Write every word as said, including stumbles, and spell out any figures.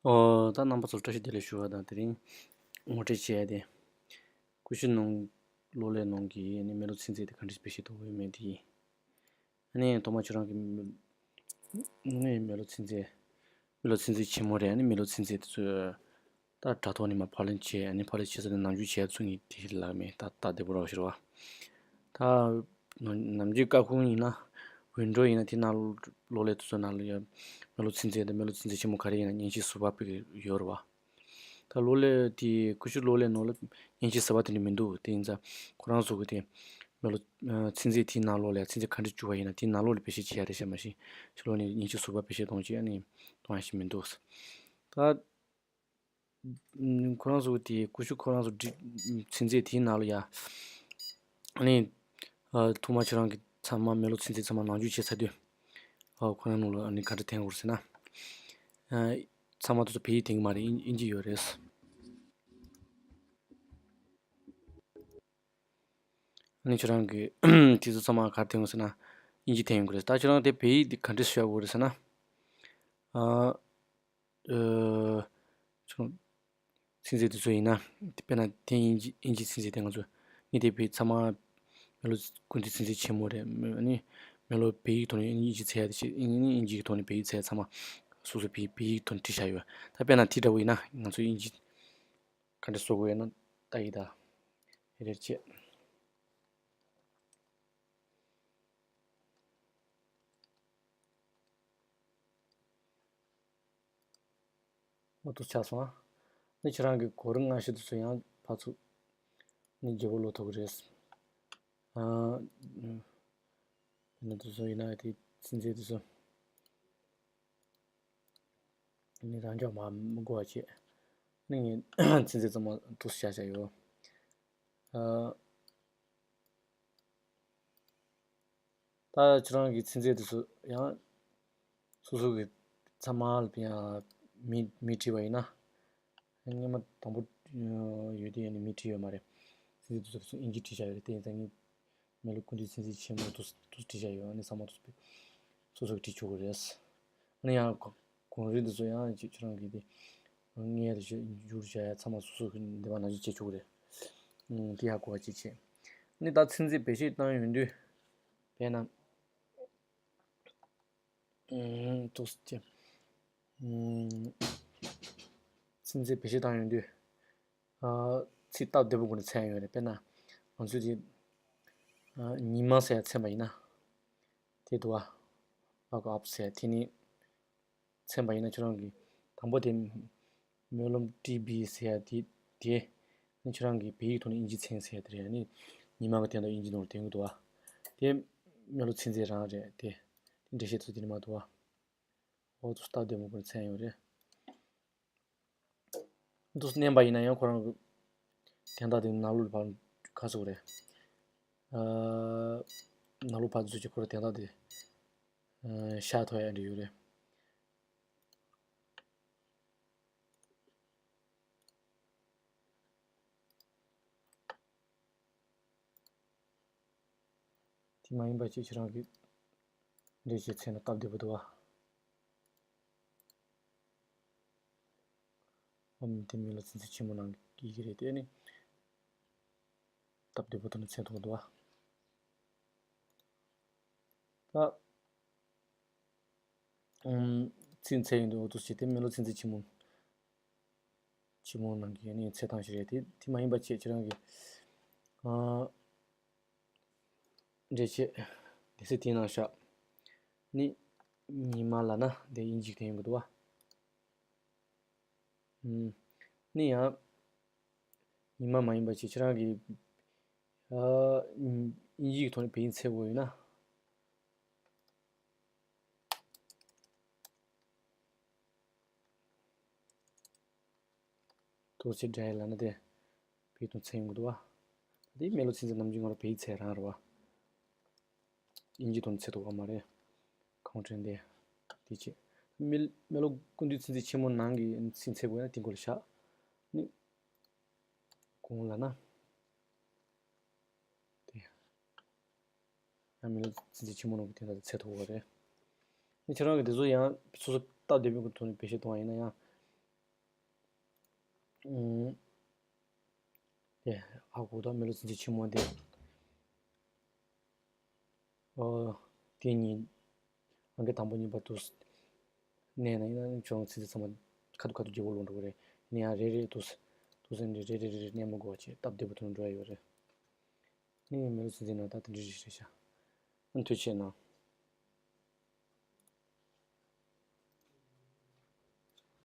ཨོ། ད་རྣམ་པ་ཚོར་བཀྲ་ཤིས་བདེ་ལེགས་ཞུ་བ་དང་། དེ་རིང་ངོ་སྤྲོད་བྱེད་ཡ་དེ། ཀུ་ཤུ་ནང་གློག་ཀླད་ནང་གི་ཨ་ནི་མེ་ལོང་ཚན་རྩལ་དེ་ག་འདྲས་བེད་སྤྱོད་གཏོང་དགོས་ཡོད་མེད་དེ་ཡིན། ཨ་ནི་ཐོག་མ་ཁྱོད་རང་གི་མེ་ལོང་ཚན་རྩལ། མེ་ལོང་ཚན་རྩལ་ཆེན་མོ་རེད། ཨ་ནི་མེ་ལོང་ཚན་རྩལ་དེ་ཚོ་ད་དྲ་ཐོག་ནས་མར་ཕབ་ལེན་བྱས། ཨ་ནི་ཕབ་ལེན་བྱས་ཚར་ནས་ནམ་རྒྱུན་བྱས་ཚུལ་ངས་དེ་ལབ་མེད། ད་སྟབས་བདེ་པོ་རོགས་ཞེས་པ། ད་ནམ་རྒྱུན་སྐར་ཁུང་ཡིན་ན། ཝིན་ཌོ་ཡིན་ན། དེ་ནང་གློག་ཀླད་དེ་ཚོ་ནང་ལ་ཡ་མེ་ལོང་ཚན་རྩལ་དང་མེ་ལོང་ཚན་རྩལ་ཆེན་མོ་ག་རེ་ཡིན་ན་མཉེན་ཆས་ཟུར་པ་ཕུད་ཀྱི་ཡོད་རེད་པ། ད་གློག་ཀླད་དེ། ཀུ་ཤུ་གློག་ཀླད་ནང་ལ་མཉེན་ཆས་ཟུར་པ་དེ་འདྲ་མི་འདུག་དེ་ཡིན་ཙང་ཁོ་རང་ཚོ་གི་དེ་མེ་ལོང་ཚན་རྩལ་དེའི་ནང་ལོགས་ལ་ཡ་ཚན་རྩལ་ག་འདྲ་བཅུག་པ་ཡིན་ན་དེའི་ནང་ལོགས་ལ་བེད་སྤྱོད་བྱེད་ཡ་རེད་ཤག་མ་གཞི་ཕྱི་ལོགས་ནས་མཉེན་ཆས་ཟུར་པ་བེད་སྤྱོད་གཏོང་བྱེད་ནས་གཏོང་ཡ་ཞིག་མི་འདུག་ད་ཁོ་རང་ཚོ་དེ་ཀུ་ཤུ་ཁོ་རང་ཚོ་འདི་ཚན་རྩལ་དེའི་ནང་ལ་ཡ། ཨ་ནི་ཨ་ཐོག་མ་ཁྱེད་རང་གི་ཚང་མ་མེ་ལོང་ཚན་རྩལ་ཚང་མ་ནང་འཇུག་བྱས་ཚར་དུས། ཨ་ཁོ་རང་ནང་ལ་ཨ་ནི་ག་འདྲ་འཐེན་དགོས་ཟེར་ན། ཨ་ཚང་མ་དེ་ཚོ་བོད་ཡིག་འཐེན་གྱི་མ་རེད། དབྱིན་དབྱིན་ཇི་ཡོད་རེད། ཨ་ནི་ཁྱེད་རང་གི་དེ་ཚོ་ཚང་མ་ག་རེ་འཐེན་དགོས་ཟེར་ན། དབྱིན་ཇི་འཐེན་དགོས་རེད། ད་ཁྱེད་རང་དེ་བོད་ཡིག་དེ་ག་འདྲ་བཤད་དགོས་རེད་ཟེར་ན། ཨ། ཨ། ཚན་རྩལ་དེ་ཚོ་ཡིན་ན། དཔེར་ན་དེ་དབྱིན་ཇི་དབྱིན་ཇི་ཚན་རྩལ་དེ་ང་ཚོ་ངས་དེ་བོད་ཚང་མ་མེ་ལོང་ཀུན་བཏུས་ཚན་རྩལ་ཆེན་མོ་རེད། ཨ་ནི་མེ་ལོང་བོད་ཡིག་ཐོག་ནས་དབྱིན་ཇི་འཚོལ་ཡ་དེ་བྱས། ཨ་ནི་དབྱིན་ཇིའི་ཐོག་ནས་བོད་ཡིག་འཚོལ་ཡ་ཚང་མ་སོ་སོ་བོད་བོད་ཡིག་ཐོག་ནས་བྲིས་བཞག་ཡོད། ད་དཔེར་ན་དེ་འདྲ་བོ་ཡིན་ན་ང་ཚོ་དབྱིན་ཇི་ག་འདྲ་བཟོ་དགོས་ཡོད་ན། ད་ཡིན་ད། རེད་བྱས། འོ་འདུག་ཆགས་སོང་ཨ། ནི་ཁྱེད་རང་གི་གོ་རིམ་སྔ་ཕྱི་དེ་ཚོ་ཡང་ཕར་ཚུར་ནི་བརྗེ་པོ་ལོག་ཐུབ་ཀྱི་རེད། ཨ། ནི་དེ་ཚོ་ཡིན་ན་དེ་ཚན་རྩལ་དེ་ཚོ་ནི་རང་འཇགས་མ་མི་དགོས་པ་བྱས། ནི་ངས་ཚན་རྩལ་ཚང་མ་འདུག་བཞག་བཞག་ཡོད། ཨ། ད་ཁྱེད་རང་གི་ཚན་རྩལ་དེ་ཚོ་ཡང་སོ་སོ་གི་ཚང་མ་ལ་ཡང་མི་མི་བྲིས་པ་ཡིན་ན། སྔོན་མ་དང་པོ་ཡོད་དུས་ཡང་ནི་མི་བྲིས་ཡོད་མ་རེད། ཚན་རྩལ་དེ་ཚོ་དེ་ཚོ་དབྱིན་ཇི་བྲིས་བཞག་ཡོད་རེད། དེ་ཡིན་ཙང་ངས་མེ་ལོང་ཀུན་བཏུས་ཚན་རྩལ་ཆེན་མོ་དུ་དུ་བྲིས་བཞག་ཡོད། ཨ་ནི་ཚང་མ་དུ་སོ་སོ་གི་བྲིས་ཆོག་གི་རེད། ཨ་ནི་ཡང་གོ་གོང་རིམ་དེ་ཚོ་ཡང་ཁྱེད་ཁྱེད་རང་གི་དེ་ངས་དེ་ཚོ་བསྒྱུར་བྱས་ཚང་མ་སོ་སོ་གི་འདི་པ་ནང་བཞིན་བྱེད་ཆོག་གི་རེད། ཨང་། དེ་ཡང་གོ་བ་བྱེད་བྱེད། ཨ་ནི་ད་ཚན་རྩལ་བེད་སྤྱོད་བཏང་ཡོང་དུས་དཔེར་ན། ཨང་། ཏོག་ཙམ། ཨང་། ཚན་རྩལ་བེད་སྤྱོད་བཏང་ཡོང་དུས། ཨ། ཚིག་སྟབས་བདེ་པོ་སྒོ་ནས་འཚོལ་ཡོང་རེད། དཔེར་ན་ང་ཚོས་དེ། ཨ། ཉི་མ་ཟེར་ཡ་འཚོལ་བ་ཡིན་ན། དེ་འདུག་བ། ཨ་ཀོ་ཨབ་ཟེར་ཡ་དེ་ནི་འཚོལ་བ་ཡིན་ན་ཁྱོད་རང་གིས་དང་པོ་དེ་སྨོན་ལམ་ཊི་བི་ཟེར་ཡ་དེ་དེ་ནི་ཁྱོད་རང་གིས་བོད་ཡིག་ཐོག་ནས་དབྱིན་ཇི་འཚོལ་ཟེར་ཡ་དེ་རེད། ཨ་ནི་ཉི་མ་གི་སྟེང་དུ་དབྱིན་ཇི་ནང་ལ་འདོན་གྱི་འདུག་བ། དེ་སྨོན་ལམ་ཚན་རྩལ་རང་རེད་དེ། དེ་འགྲེལ་བཤད་ཚོ་དེ་ནི་མ་འདུག་བ། འོ་དེ་སྟབས་བདེ་མོ་སྒོ་ནས་འཚོལ་ཡོང་རེད། འདུག་མནན་པ་ཡིན་ན་ཡང་ཁོ་རང་གི་དོན་དག་དེ་ནང་ལོགས་ལ་ཕར་ཁ་སོགས་རེད། ཨ། ནང་ལོགས་ཕར་འཛུལ་གྱི་ཁོ་རང་དོན་དག་དེ་ཤར་ཐུབ་ཡ་འདྲ་ཡོད་རེད། དེ་མ་ཡིན་པ་ཅིག་ཁྱེད་རང་གིས་འདྲ་བྱས་འཚོལ་ན་སྟབས་བདེ་པོ་འདུག་བ། ཨམ། དེ་མིན་ལ་ཚན་རྩལ་ཆེན་མོ་ནང་གི་ཡི་གེ་རེད་དེ། ཨ་ནི་སྟབས་བདེ་པོ་ཐོག་ནས་འཚོལ་ཐུབ་འདུག་བ། ད། ཨམ། ཚིག་འཚོལ་ཡོང་དུས་འོ་འདུག་བྱས་ཏེ་སྨོན་ལམ་ཚན་རྩལ་ཆེན་མོ། ཆེན་མོ་ནང་གི་ནི་འཚོལ་སྟངས་ཤིག་རེད་དེ། དེ་མ་ཡིན་པ་བྱས་ཁྱེད་རང་གིས། ཨ། འགྲེལ་བཤད་དེ་ཚོ་དེའི་ནང་བཞག་ནི། ཉི་མ་ལབ་ན་དེ་དབྱིན་ཇི་ཞིག་འཐེན་ཡོང་གི་འདུག་བ། ཨམ། ནི་ཡང་ཉི་མ་མ་ཡིན་པ་བྱས་ཁྱེད་རང་གིས། ཨ། དབྱིན་ཇིའི་ཐོག་ནས་བོད་ཡིག་འཚོལ་དགོས་ཡོད་ན། ཐུགས་རྗེ་ཆེ་ལབ་ན་དེ་བོད་ཡིག་ཐོག་འཚོལ་ཡོང་གི་འདུག་བ། དེ་སྨོན་ལམ་ཚན་རྩལ་ནམ་རྒྱུན་ང་རང་བོད་ཡིག་འཚོལ་རང་རེད་བ། དབྱིན་ཇི་ཐོག་ནས་འཚོལ་ཐུབ་ཀྱི་མ་རེད། གང་དྲན་དེ། དེ་བྱས། སྨོན་སྨོན་ལམ་ཀུན་བཏུས་ཚན་རྩལ་ཆེན་མོ་ནང་གི་ཚིག་འཚོལ་དགོས་ན་དེ་མགོ་ལ་བཞག་ནི། གང་ལབ་ན། དེ། ཡང་སྨོན་ལམ་ཚན་རྩལ་ཆེན་མོ་ནང་གི་དེ་འདྲ་འཚོལ་ཐུབ་ཀྱི་རེད། ཨ་ནི་ཁྱེད་རང་གིས་དེ་ཚོ་ཡང་སོ་སོ་སྟབས་བདེ་པོའི་ཐོག་ནས་བེད་སྤྱོད་གཏོང་བ་ཡིན་ན་ཡང་། ཨུམ། དེ་ཧ་གོ་ད། མི་ལོ་ཚོད་ཚོད་ཆེན་མོ་དེ། ཨོ། དེ་གཉིས། ཨང་ཀི་དང་པོ་གཉིས་པ་དུ་ནས་ན་ཡིན་ན་ཁྱོད་རང་ཚོད་ཚོད་ཚང་མ་ཁ་ཐུག་ཁ་ཐུག་རྒྱལ་པོ་ལོག་འགྲོ་གི་རེད། ནས་ཡང་རེ་རེ་དུ་དུ་སེ་འདྲི་རེ་རེ་རེ་རེ་ནས་མ་གོ་བ་བྱེད་སྟབས་བདེ་པོ་དུ་འགྲོ་ཡ་ཡོད་རེད། ནས་མི་ལོ་ཚོད་ཚོད་ན་ད་དེ་འདྲི་རེ་རེ་བྱ། ཨ་ཐུགས་ཆེ་གནང་།